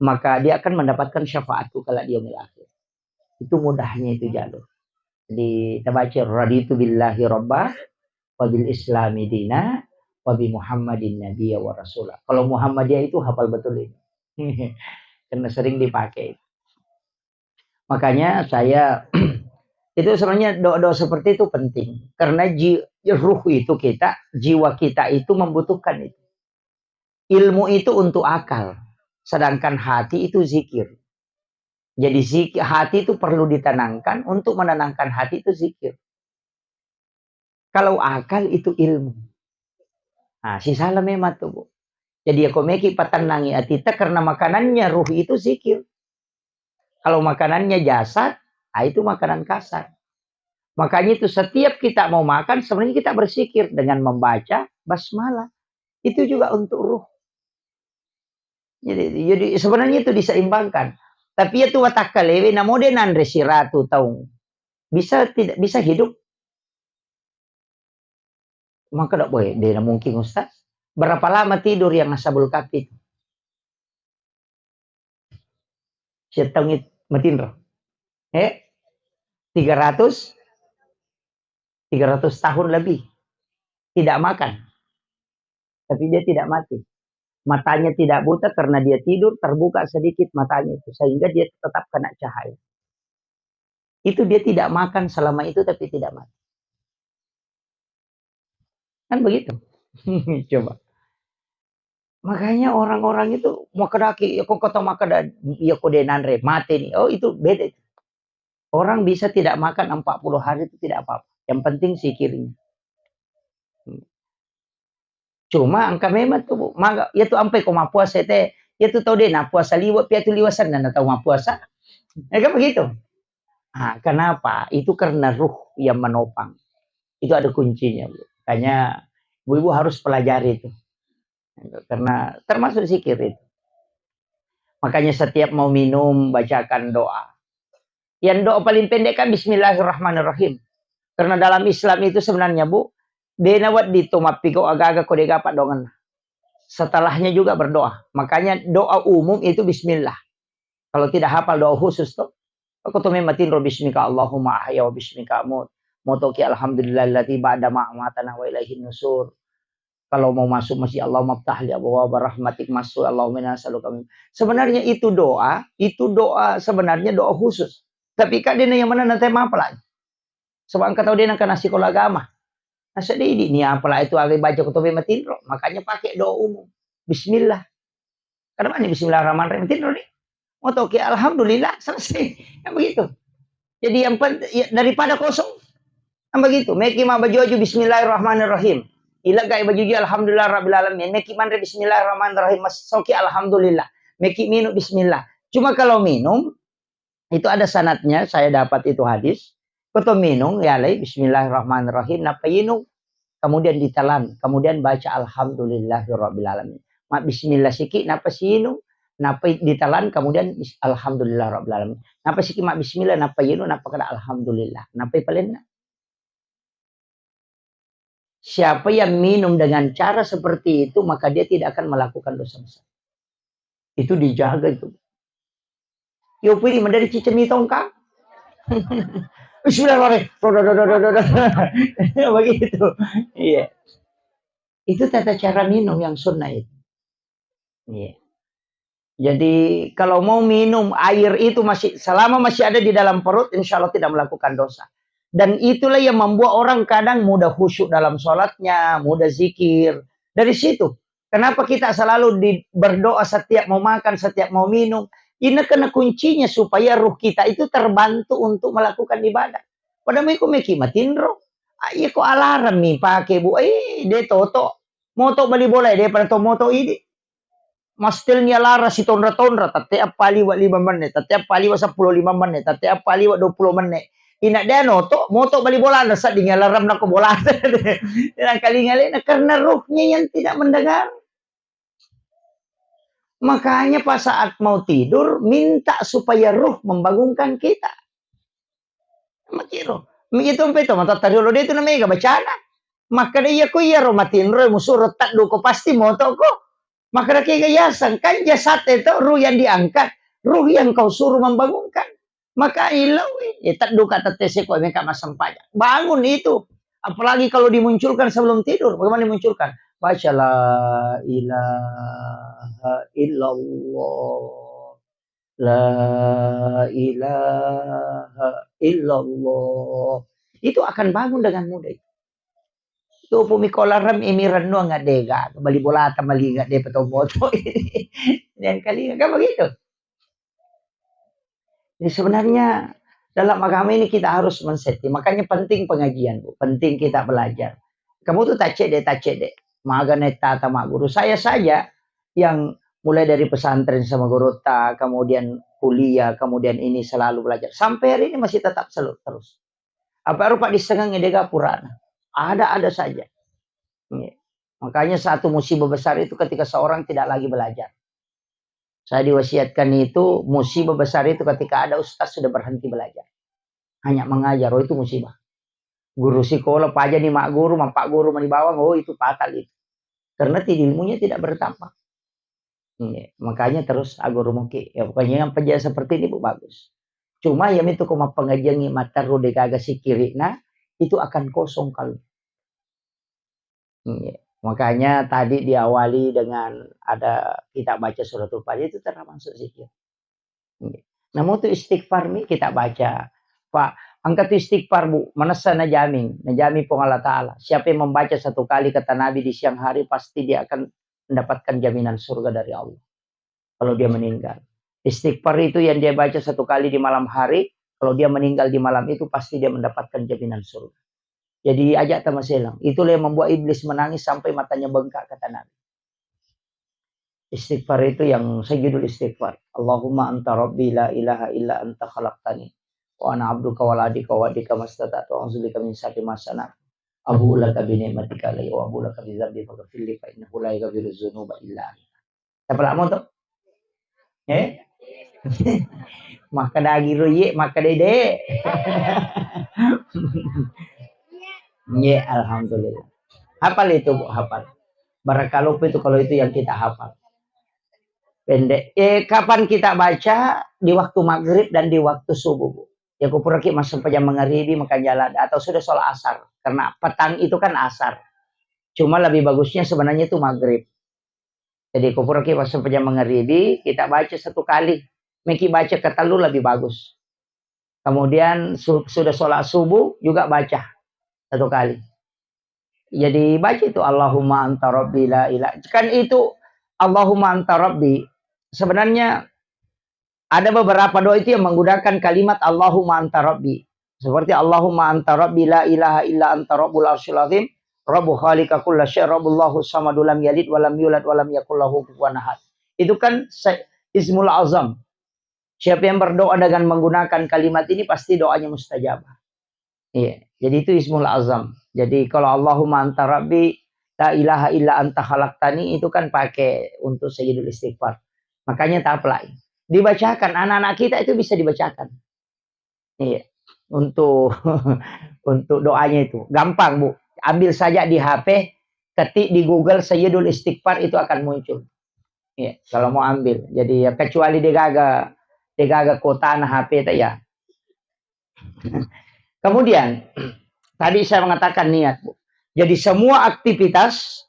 maka dia akan mendapatkan syafaatku kelak di yaumil akhir. Itu mudahnya itu jalur. Jadi, kita baca, "Raditu billahi rabba, wa bil islami dina, wa bi Muhammadin nabiyya wa rasula." Kalau Muhammadiyah itu hafal betul ini. Karena sering dipakai. Makanya saya, itu sebenarnya doa-doa seperti itu penting. Karena ji-, ruh itu kita, jiwa kita itu membutuhkan itu. Ilmu itu untuk akal, sedangkan hati itu zikir. Jadi zikir, hati itu perlu ditenangkan, untuk menenangkan hati itu zikir. Kalau akal itu ilmu. Nah, sisala memang tuh, Bu. Jadi, ya, ko meki patennangi atita karena makanannya ruh itu zikir. Kalau makanannya jasad, ah, itu makanan kasar. Makanya itu setiap kita mau makan, sebenarnya kita bersikir dengan membaca basmalah. Itu juga untuk ruh. Jadi, jadi sebenarnya itu diseimbangkan. Tapi ya tu watakkalewe, namo de nanre siratu taung. Bisa tidak, bisa hidup? Maka dak boleh, de na mungkin, Ustaz. Berapa lama tidur yang Ashabul Kahfi itu? Siattaung it-, matinro. Eh? Tiga ratus, tiga ratus tahun lebih. Tidak makan. Tapi dia tidak mati. Matanya tidak buta karena dia tidur, terbuka sedikit matanya itu. Sehingga dia tetap kena cahaya. Itu dia tidak makan selama itu, tapi tidak mati. Kan begitu. Coba. Makanya orang-orang itu, makkadaki, ya, ko kata makkada, ya, ko de nanre, mati nih. Oh, itu beda itu. Orang bisa tidak makan empat puluh hari itu tidak apa-apa. Yang penting zikirnya. Cuma engka memang tu, Bu, maga, ya tu ampai ko mappuasa te, ya tu tau de nappuasa liwe, pia tu liwe senna na tau mappuasa. Ya kan begitu? Ah, kenapa? Itu karena ruh yang menopang. Itu ada kuncinya, Bu. Makanya ibu-ibu harus pelajari itu. Karena termasuk zikir itu. Makanya setiap mau minum, bacakan doa. Yang doa paling pendek kan bismillahirrahmanirrahim. Karena dalam Islam itu sebenarnya, Bu, de nawedding to mappigau aga-aga ko de gaga paddoangenna. Setelahnya juga berdoa. Makanya doa umum itu bismillah. Kalau tidak hafal doa khusus to, ko to memang matinro bismika Allahumma ahya wa bismika amut. Motoki alhamdulillahilladzi ba'da ma amatana wa ilaihin nusur. Kalau mau masuk masjid, "Allahumma ftah li abwaaba rahmatik," masuk, "Allahumma inna nas'aluka min." Sebenarnya itu doa, itu doa, sebenarnya doa khusus. Tapi kan dia yang mana nanti mapalai. Sebab engka tau de nengka nasikola agama. Nah, sedih di ni apalai itu aga baca ko to memang matinro. Makanya pakai doa umum. Bismillah. Karena ini bismillahirrahmanirrahim. Tinro ni. Motoki alhamdulillah, selesai. Kan begitu. Jadi yang pent-, ya, daripada kosong. Kan begitu. Meki ma baju-baju bismillahirrahmanirrahim. Ilegai baju-baju alhamdulillah rabbil alamin. Meki manre bismillahirrahmanirrahim. Masoki alhamdulillah. Meki minum bismillah. Cuma kalau minum, itu ada sanadnya, saya dapat itu hadis. Ko to minum, ya, lai, bismillahirrahmanirrahim, nappa inung. Kemudian ditelan, kemudian baca alhamdulillahirabbil alamin. Ma bismillah siki, nappa siinung, nappa ditelan, kemudian bis-, alhamdulillahirabbil alamin. Nappa siki ma bismillah, nappa inung, nappa kada alhamdulillah. Nappa palenna. Siapa yang minum dengan cara seperti itu, maka dia tidak akan melakukan dosa besar. Itu dijaga itu. Yo pidi madari cicemi tongkang. Bismillahirrahmanirrahim. Begitu. Iya. Itu tata cara minum yang sunnah itu. Iya. Jadi kalau mau minum air itu masih, selama masih ada di dalam perut, insya Allah tidak melakukan dosa. Dan itulah yang membuat orang kadang mudah khusyuk dalam sholatnya, mudah zikir. Dari situ. Kenapa kita selalu di, berdoa setiap mau makan, setiap mau minum? Ini karena kuncinya supaya ruh kita itu terbantu untuk melakukan ibadah. Padahal iko meki matinro. Ah, iya ko alarm mi pake, Bu. Eh, de toto. Moto bali bola, de pada to moto idi. Mastelni alarm sitonra-tonra, tette appa liwa lima menit, tette appa liwa seppulo lima menit, tette appa liwa dua puluh menit. Ina de noto, moto bali bola, na sedding alarm nako bola. Nangkalinga alena, karena ruhnya yang tidak mendengar. Makanya pas saat mau tidur, minta supaya ruh membangunkan kita. Makiro. Begitu mpe to, mata tariolo de tu na mega bacana. Makkeda iya ko iyaro matinro musuro tadduko pasti motoko. Makkeda kega yaseng, kan jasad itu ruh yang diangkat, ruh yang kau suruh membangunkan. Maka ilawi, eh, tadduka tette seko meka massempajang. Bangun itu. Apalagi kalau dimunculkan sebelum tidur. Bagaimana dimunculkan? Baca la ilaha illallah. La ilaha illallah. Itu akan bangun dengan mudah itu. Itu pumi kolarem imi rennuang ngadega, bali bolata malinga de peto moto. Dan kali kan begitu. Jadi sebenarnya dalam agama ini kita harus men-setting. Makanya penting pengajian, Bu. Penting kita belajar. Kamu tuh tacede, tacede. Maga netta tama guru. Saya saja yang mulai dari pesantren sama guru ta, kemudian kuliah, kemudian ini selalu belajar. Sampai hari ini masih tetap selalu terus. Apa rupa disengengi dega purana. Ada-ada saja. Iya. Makanya satu musibah besar itu ketika seorang tidak lagi belajar. Saya diwasiatkan itu, musibah besar itu ketika ada ustaz sudah berhenti belajar. Hanya mengajar, oh, itu musibah. Guru sekolah, pajani mak guru, mapak guru mani bawang, oh, itu fatal itu. Karena ti-, ilmunya tidak bertambah. Iya, makanya terus aguru muki. Ya, pokoknya yang penjajah seperti ini, Bu, bagus. Cuma ya itu ko mappengajiangi matteru degaga sikiri, nah, itu akan kosong kalau. Iya. Makanya tadi diawali dengan ada kita baca suratul Fatihah, itu termasuk zikir. Iya. Namun tu istighfar mi kita baca. Pak, angka tu istighfar, Bu, manessa najamin, najamin Puang Allah Ta'ala. Siapa yang membaca satu kali kata Nabi di siang hari, pasti dia akan mendapatkan jaminan surga dari Allah. Kalau dia meninggal. Istighfar itu yang dia baca satu kali di malam hari, kalau dia meninggal di malam itu, pasti dia mendapatkan jaminan surga. Jadi ajak tamaselang. Itulah yang membuat iblis menangis sampai matanya bengkak, kata Nabi. Istighfar itu yang sayyidul istighfar. Allahumma anta rabbi la ilaha illa anta khalaqtani. Wa ana abduka wa la adika wa adika mastata'tu a'udzubika min syarri ma sana'tu. Abu'u laka bi ni'matika alayya wa abu'u laka bi dzambi faghfirli fa innahu la yaghfiru dzunuba illa anta. Tapalamo to? Eh? Makkeda giro iye, makkeda de. Ye, alhamdulillah. Hafal itu, Bu, hafal. Barakalupa itu kalau itu yang kita hafal. Pendek. Eh, kapan kita baca? Di waktu maghrib dan di waktu subuh, Bu. Ya, kupuraki massempajang mangaribi, makan jalan, atau sudah sholat asar. Karena petang itu kan asar. Cuma lebih bagusnya sebenarnya itu maghrib. Jadi, kupuraki massempajang mangaribi, kita baca satu kali. Meki baca ketellu lebih bagus. Kemudian su-, sudah sholat subuh juga baca satu kali. Jadi baca itu, "Allahumma anta rabbi la ilah." Kan itu, "Allahumma anta rabbi." Sebenarnya ada beberapa doa itu yang menggunakan kalimat, "Allahumma anta rabbi." Seperti, "Allahumma anta rabbi la ilaha illa anta rabbul arsyil azim, rabbu khaliqa kulla syai, rabbullahu samadu lam yalid walam yulad walam yakul lahu kufuwan ahad." Itu kan se-, ismul azam. Siapa yang berdoa dengan menggunakan kalimat ini, pasti doanya mustajabah. Iya, jadi itu ismul azam. Jadi kalau "Allahumma anta rabbi, la ilaha illa anta khalaqtani," itu kan pakai untuk sayyidul istighfar. Makanya taplai. Dibacakan, anak-anak kita itu bisa dibacakan. Iya. Untuk, untuk doanya itu. Gampang, Bu. Ambil saja di H P, ketik di Google Sayyidul Istighfar, itu akan muncul. Iya, kalau mau ambil. Jadi ya, kecuali degaga, degaga kuotana H P ta ya. Kemudian, tadi saya mengatakan niat, Bu. Jadi semua aktivitas,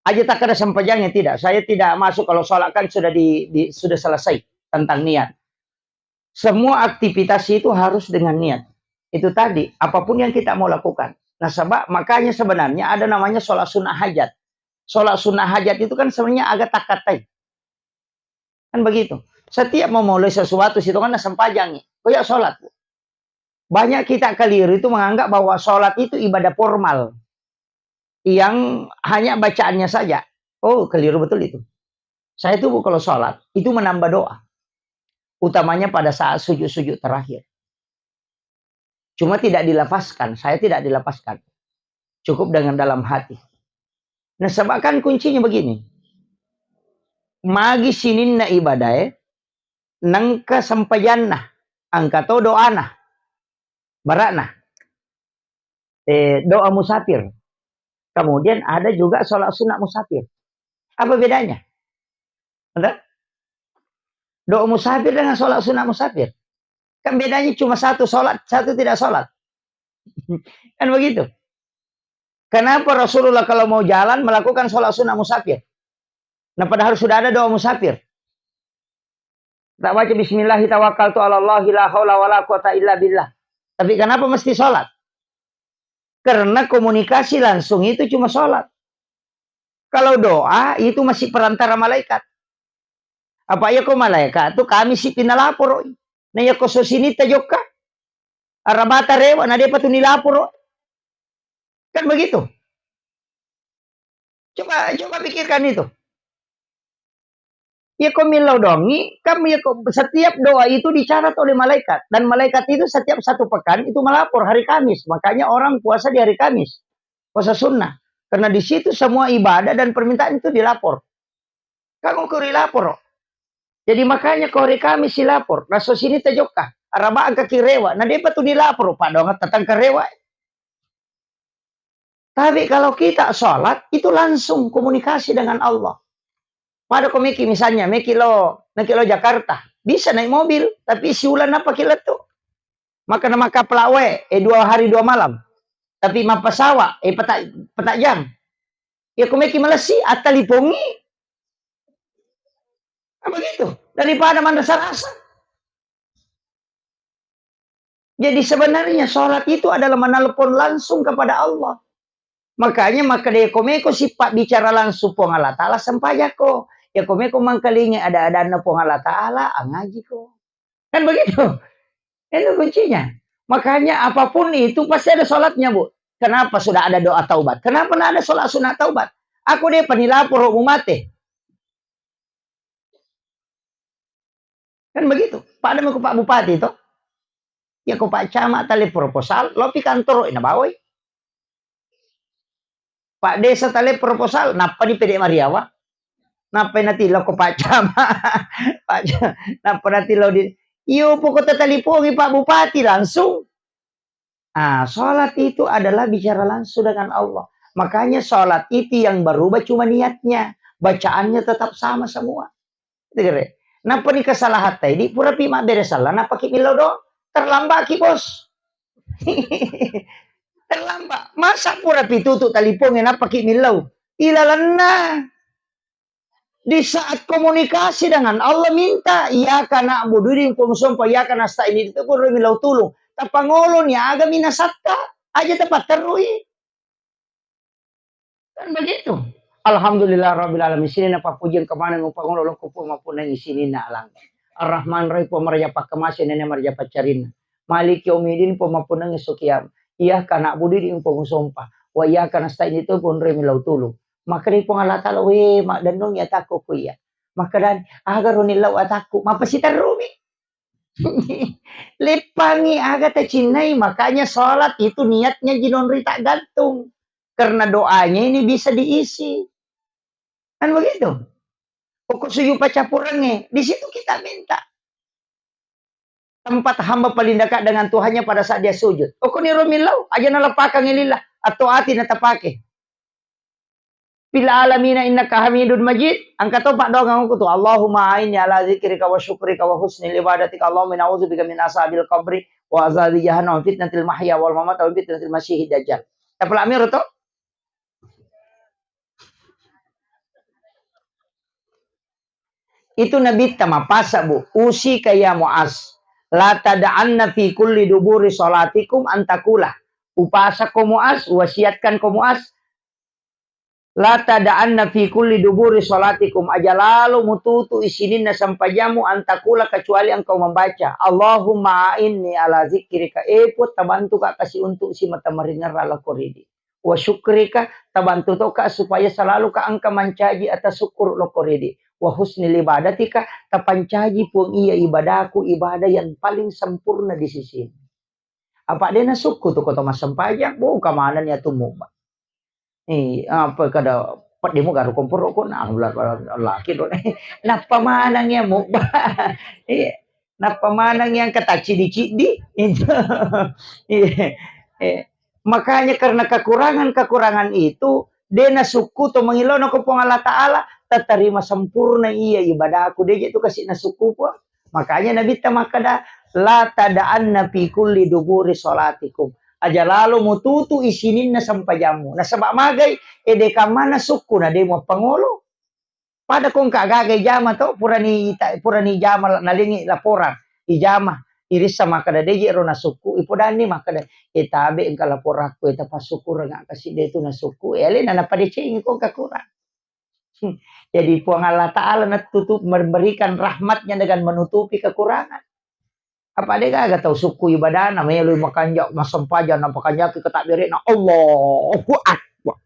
aja takkeda sempajangnya, tidak. Saya tidak masuk kalau sholat kan sudah di, di, sudah selesai tentang niat. Semua aktivitas itu harus dengan niat. Itu tadi, apapun yang kita mau lakukan. Nah, sebab makanya sebenarnya ada namanya sholat sunnah hajat. Sholat sunnah hajat itu kan sebenarnya agak takatai. Kan begitu. Setiap mau mulai sesuatu, situ kan sempajangi. Koyok sholat. Banyak kita keliru itu menganggap bahwa sholat itu ibadah formal. Yang hanya bacaannya saja. Oh, keliru betul itu. Saya tuh kalau sholat, itu menambah doa. Utamanya pada saat sujud-sujud terakhir. Cuma tidak dilafazkan, saya tidak dilafazkan. Cukup dengan dalam hati. Nah, sebab kan kuncinya begini. Magi sininna ibadae, nengka sempajanna, engka to doana, barakna. Eh, doa musafir. Kemudian ada juga sholat sunat musafir. Apa bedanya? Ada? Doa musafir dengan sholat sunat musafir. Kan bedanya cuma satu sholat, satu tidak sholat. Kan begitu. Kenapa Rasulullah kalau mau jalan melakukan sholat sunat musafir? Nah, padahal sudah ada doa musafir. Tak baca bismillahi tawakkaltu ala Allah la haula wala quwata illa billah. Tapi kenapa mesti sholat? Karena komunikasi langsung itu cuma sholat. Kalau doa itu masih perantara malaikat. Apa iya ko malaikat tu kami si pinalaporo. Nah, iya ko sosini tajokka. Arabata rewa, na depa tu nilaporo. Kan begitu. Coba, coba pikirkan itu. Iya ko millau dongi, kan iya ko setiap doa itu dicatat oleh malaikat. Dan malaikat itu setiap satu pekan itu melapor hari Kamis. Makanya orang puasa di hari Kamis. Puasa sunnah. Karena di situ semua ibadah dan permintaan itu dilapor. Kan ukur dilapor. Jadi makanya ko hari Kamis silapor. Naso sini tajokka. Arabang kaki rewa. Na depa tu nilapor. Padongan tatang karewa. Tapi kalau kita sholat, itu langsung komunikasi dengan Allah. Pada ko meki misalnya, meki lo, meki lo Jakarta, bisa naik mobil, tapi siulan apa ki lettu? Maka nama kapla we, eh, dua hari dua malam. Tapi mappasawa, eh, peta, peta jam. Ya ko meki malessi, attalipongi. Nah, begitu. Daripada manrasa-rasa. Jadi sebenarnya sholat itu adalah menelpon langsung kepada Allah. Makanya maka de ko meko sipabbicara langsung Puang Allah Ta'ala sempajako. Ya ko meko mangkalingi ada-adanna Puang Allah Ta'ala, angajiko. Kan begitu? Itu kuncinya. Makanya apapun itu pasti ada sholatnya, Bu. Kenapa sudah ada doa taubat? Kenapa nggak ada sholat sunat taubat? Aku de panilaporo mumate. Kan begitu. Pada ko Pak Bupati to. Ya ko Pak Camat tali proposal, lopi kantoro ina bawai. Pak Desa tali proposal, nappa di pede mariawa. Nappa natillo ko Pak Camat. Pak Camat, nappa natillo di, iyo pokok tatalipongi Pak Bupati langsung. Ah, sholat itu adalah bicara langsung dengan Allah. Makanya sholat itu yang berubah cuma niatnya. Bacaannya tetap sama semua. Itu kere. Nappa ni kesalahan tadi, pura pi mabbere salah, nappa ki millau doang. Terlambat ki, Bos. Terlambat. Masa pura pi tutu taliponge, nappa ki millau. Ilalenna. Di saat komunikasi dengan Allah, minta, "Iyyaka na'budu," di Puang sompa, "Iyyaka nasta'in," itu pun millau tulung. Tapangoloni aga minasatta, aja tapatterui. Kan begitu. Alhamdulillah rabbil alamin. Sininna pappujiang kemaneng upangolo lokko Puang mappunnangi sininna alang. Ar-Rahman Rahim, Puang maraja pakkamase, nene maraja paccarinna. Maliki yaumiddin, Puang mappunnangi sukiam. Iyyaka na'budu, di Puang sompa. Wa iyyaka nasta'in, itu pun re millau tulung. Maka di Puang Allah Ta'ala, "We, maddennungi atakku ku iya." Maka dan, "Aga ro nillau atakku?" Mapasiterrumi. Leppangi aga tacinnai, makanya sholat itu niatnya jinonri tak gantung. Karena doanya ini bisa diisi. Kan begitu? Pokok sujud pacappurengnge, di situ kita minta. Tempat hamba paling dekat dengan Tuhannya pada saat dia sujud. Okko niro millau, aja naleppakang lillah. Atau ati na tapake. Fil alamina innaka hamidun majid. Engka to paddoangeng ko tu, Allahumma a'inni ala dzikrika wa syukrika wa husni ibadatika. Allahumma na'udzubika min azabil qabri wa azabi jahannam wa fitnatil mahya wal mamat wa fitnatil masihid dajjal. Tapalami ro to? Itu Nabitta mapasa, Bu. Usika ya Muaz, la tada'anna fi kulli duburi salatikum antakula. Upasako Muaz, wasiatkan ko Muaz, la tada'anna fi kulli duburi salatikum, aja lalo mututu isininna sempajammu antakula, kecuali engkau membaca, Allahumma a'inni ala zikrika, e Puang, tabantuka kasi untuk simata maringerra lako ridi. Wa syukrika, tabantu toka supaya selalu ka engka mancaji atas syukur loko ridi. Wa husnil ibadatika, tapancaji Puang iya ibadaku, ibadah yang paling sempurna di sisimu. Apa de nasukku tu koto massempajang, buka maneng ya tu muba. Eh, apa kada peddimu garu komporo ko, nah, laki do. Nappa maneng ya muba. Iya. Nappa maneng yang kata cidi-cidi. Itu. Iya. Eh, makanya karena kekurangan-kekurangan itu, de nasukku to mangilona ko Puang Allah Ta'ala, tatarima sempurna iya ibadahku, de je tu kasi nasukku Puang. Makanya Nabitta makkada, la tada'anna fi kulli duburi salatikum. Aja lalo mututu isininna sempajammu. Nasaba magai, ede kamana sukku na de muappangolo. Pada ko engka gaga ijama to, purani ita-, purani ijama la-, nalengi laporan, ijama, irissa makkada, "De je ro nasukku," ipodanni makkada, "E tabe engka laporakku, e tapassukureng kasi de tu nasukku." E alena napadecengi ko engka kurang. Hmm. Jadi Puang Allah Ta'ala natutup, memberikan rahmatnya dengan menutupi kekurangan. Apa de gaga tau sukku ibadana, meloi makanja, massempajang, napakanjaki ke takbiretna, Allahu Akbar.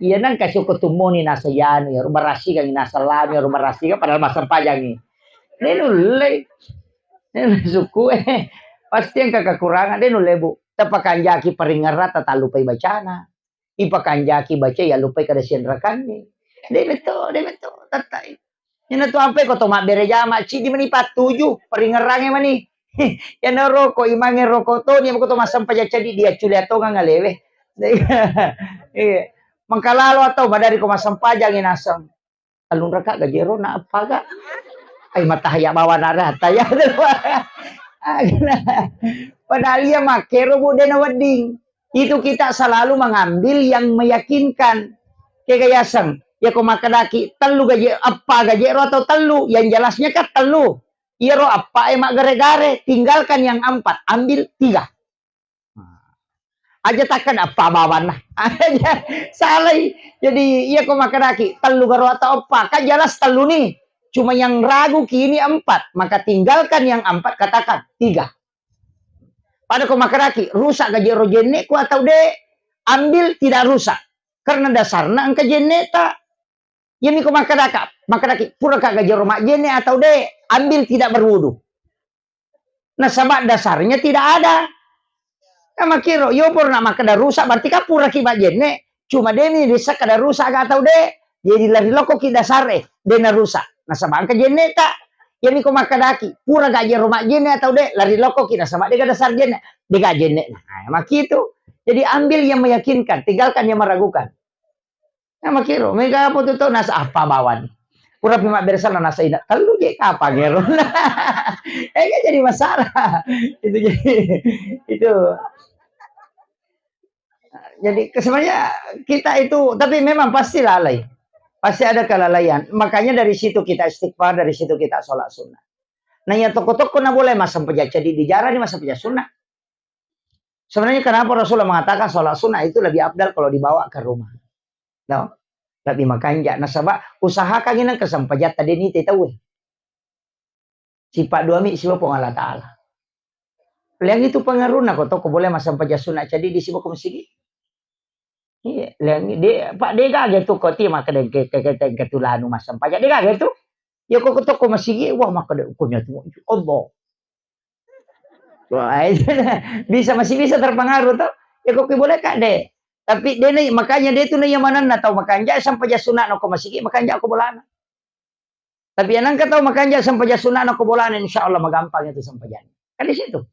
Iya nang kasukku tummoni nasa yanu, ya, barasikan nasa lami, ya, barasikan padahal massempajangi. De nulle. De sukku, eh, pasti engka kekurangan, de nulle, Bu. Tapakanjaki paringerra, tatallupai bacana. Ipakanjaki baca, yallupai kada sianrakanni. De metto, de metto, tattai. Iyana tu ampe ko to mabbere jama, cidi mani pattuju, paringerrange mani. Iyana roko, imange roko to, ni ko to massempajang cadi, dia culia tongang alewe. Iya. Mangkalalo atau madari ko massempajang naseng. Tellung raka gaji ero na eppa ga? Ai matahaya bawa nara taya. Padahal iya makkero, Bu, de nawedding. Itu kita selalu mengambil yang meyakinkan. Kega yaseng, ya ko makkedaki tellu gaji, eppa gaji ero atau tellu, yang jelasnya kan tellu. Iyaro eppa e maggare-gare, tinggalkan yang empat, ambil tiga. Aja takkeda eppa bawanna. Salai. Jadi, iya ko makkedaki, tellu garo atau eppa. Kan jelas tellu ni. Cuma yang ragu kini empat. Maka tinggalkan yang empat, katakan tiga. Pada ko makkedaki, rusak gaji ro jenneku atau de, ambil tidak rusak. Karena dasarna engka jenneta. Iyami ko makkedaka, makkedaki, puraka gaji ro majjenne atau de, ambil tidak berwudu. Nasaba dasarnya tidak ada. Kan makkiro, yo purana makkeda rusak, berarti kan puraki majjenne. Cuma demi bisa kada rusak ga atau de. Jadi lari lokoki dasar e, de narusak. Nasaba engka jenneta. Iyami ko makkedaki, pura gaji ro majjenne atau de, lari lokoki nasaba de ga dasar jenne, de ga jenne. Nah, makkitu. Jadi ambil yang meyakinkan, tinggalkan yang meragukan. Nah, makkiro, mega apa tu tau nasa apa bawan. Pura pi mabbere sana nasa ina, tellu je kapang ero. Eh, kan jadi masalah. Itu jadi, itu. Jadi, ke-, sebenarnya kita itu, tapi memang pasti lalai. Pasti ada kelalaian. Makanya dari situ kita istighfar, dari situ kita sholat sunnah. Nah, yang toko-toko na boleh masang pejaca di, di jarang ni masang pejaca sunnah. Sebenarnya kenapa Rasulullah mengatakan sholat sunnah itu lebih afdal kalau dibawa ke rumah? No? Lebih makanja. Nasaba usahakan ini kesempajatta deni te tahu. Sifat dua mi siwa Puang Allah Ta'ala. Liang itu pengaruhna ko toko boleh masang pejaca sunnah jadi di siwa ko masigi. Iya, liang de, Pak, de gaga tu ko ti makkeda ke, ke, ke, ke, ke tulanu masang pejaca. De gaga tu. Ya ko toko masigi, wah, makkeda kunya tu. Allah. Wah, bisa, masih bisa terpengaruh toh. Ya kok boleh kak de. Tapi de ni, makanya de tu ni yang mana na tau makanja sampai ja sunat no ko masigi, makanja ko bolana. Tapi yang nangka tau makanja sampai ja sunat no ko bolana, insya Allah magampang itu sampai ja. Kan di situ.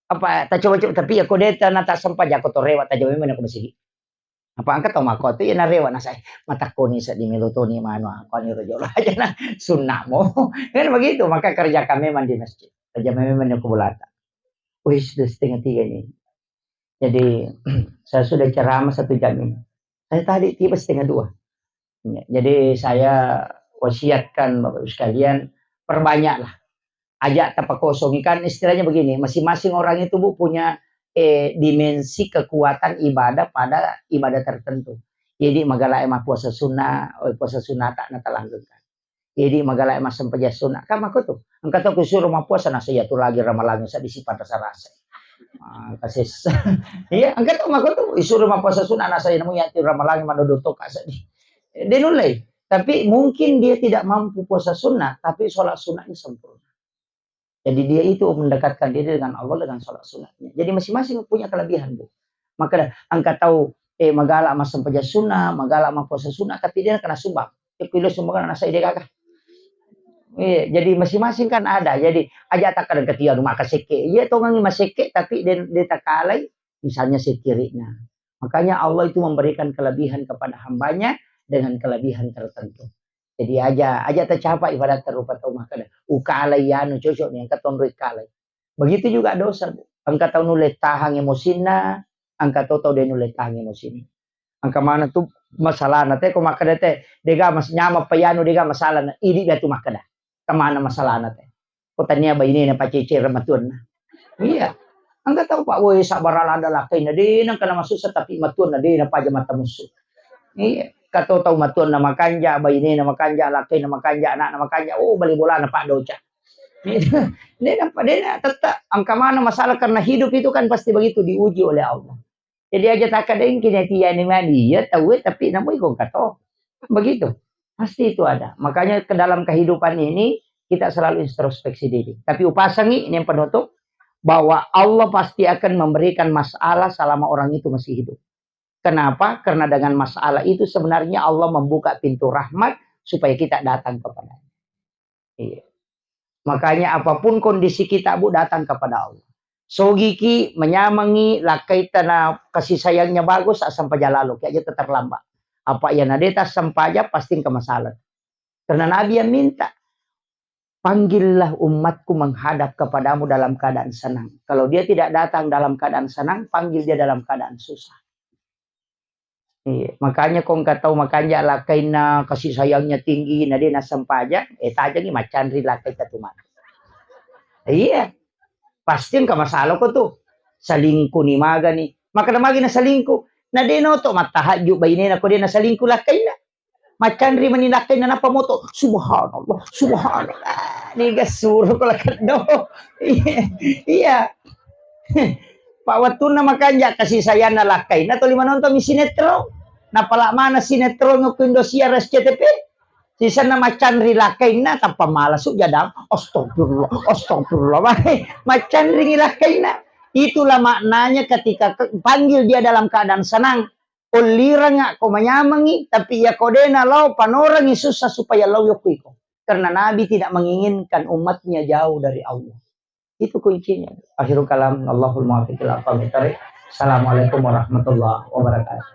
Apa tacoba-coba, tapi ya ko de' tana tasempajang ko to rewa, tajama memang ko masigi. Apa engka tau makko tu ya narewa nasai. Matakkoni seddi melo toni manu, ko ni rojo aja na sunnah mo. Kan begitu, maka kerjakan memang di masjid. Tajama memang ko bolata. Wih, sudah setengah tiga ini. Jadi, saya sudah ceramah satu jam ini. Saya tadi tiba setengah dua. Ya, jadi saya wasiatkan Bapak Ibu sekalian, perbanyaklah. Ajak tapakosongi. Kan istilahnya begini, masing-masing orang itu, Bu, punya, eh, dimensi kekuatan ibadah pada ibadah tertentu. Jadi, magala mappuasa sunnah, oh, puasa sunnah tak natalanggengkan. Jadi magala massempajang sunna. Kan makko tu. Engka to kusuro mappuasa, nasa iya tu lagi ramalangi seddi sipa rasa-rasa. Ah, kases. Iya, engka to makko tu. Isuro mappuasa sunna, nasa iya namu iya tu ramalangi manodo toka seddi. De' nullei. Tapi mungkin dia tidak mampu puasa sunnah, tapi sholat sunnahnya sempurna. Jadi dia itu mendekatkan diri dengan Allah dengan sholat sunatnya. Jadi masing-masing punya kelebihan, Bu. Maka engka tau, eh, magala massempajang sunnah, magala mappuasa sunnah, tapi de' kena sumbang. Eh, kuilo sumbang nasa ide gaga. Iya, jadi masing-masing kan ada. Jadi aja tak kadang ketia rumah kasekke. Iya, tongangi masekke, tapi de', de' takalai, misalnya sekiriknya. Makanya Allah itu memberikan kelebihan kepada hambanya dengan kelebihan tertentu. Jadi aja, aja tacapa ibarat rupa tau makkeda, "Ukalai anu cocok nih, engka tonro ikalai." Begitu juga dosa, Bu. Engka tau nulle tahang emosinna, engka to tau de' nulle tahang emosinna. Engka mana tu masalahna te, ko makkeda te, "Dega mas-, nyamang pa anu, dega masalahna." Idi dia tu makkeda. Kemana masalahna te? Ko tania bainena pacecere matuanna. Iya. Engka tau, Pak, woi, sabar ada lakkaina, de' nengka namasussa, tapi matuanna de' napaja mata musu. Iya. Kato tau matuanna makanja, bainena makanja, lakkaina makanja, anakna makanja, oh, bali bolana Pak doca. De' napa, de' na, tetap engka mana masalah, karena hidup itu kan pasti begitu, diuji oleh Allah. Jadi aja tak ada yang kena tiani mani, iya tahu, tapi namu ikon kato. Begitu. Pasti itu ada. Makanya ke dalam kehidupan ini kita selalu introspeksi diri. Tapi upasangi ini yang penutup, bahwa Allah pasti akan memberikan masalah selama orang itu masih hidup. Kenapa? Karena dengan masalah itu sebenarnya Allah membuka pintu rahmat supaya kita datang kepada-Nya. Iya. Makanya apapun kondisi kita, Bu, datang kepada Allah. Sogiki, menyamangi, lakkai tana kasih sayangnya bagus, asam paja lalu, kayak aja terlambat. Apa iya nadeta asam paja, pasti engka masalah. Karena Nabi yang minta, "Panggillah umatku menghadap kepadamu dalam keadaan senang." Kalau dia tidak datang dalam keadaan senang, panggil dia dalam keadaan susah. Iya, makanya ko engka tau makanja lakkainna, kasih sayangnya tinggi, na de' nassempajang, eh, tajengi maccanri lakkaita tu matu. Iya, pasti engka masalah ko tu. Selingkuh ni magani. Makkeda magi na selingkuh. Na de' noto mattahajju bainena ko de' na selingkuh lakkainna. Maccanri mani lakkainna nappa moto. Subhanallah, subhanallah. Niga suro ko lakkainna. Iya. Pak, wettunna makanja kasih sayangna lakkainna tuli manonton mi sinetron. Napala mana sinetron ko Indosiar S C T V. Sisenna maccanri lakkainna tappa malasu jadang. Astagfirullah, astagfirullah. Maccanri lakkainna. Itulah maknanya ketika ke-, panggil dia dalam keadaan senang. Ulliranga ko manyamangi, tapi iya ko de' nalao panorangi susah supaya lao yokku iko. Karena Nabi tidak menginginkan umatnya jauh dari Allah. Itu kuncinya. Akhirul kalam, Allahul muwaffiq ila aqwamit thariq. Assalamualaikum warahmatullahi wabarakatuh.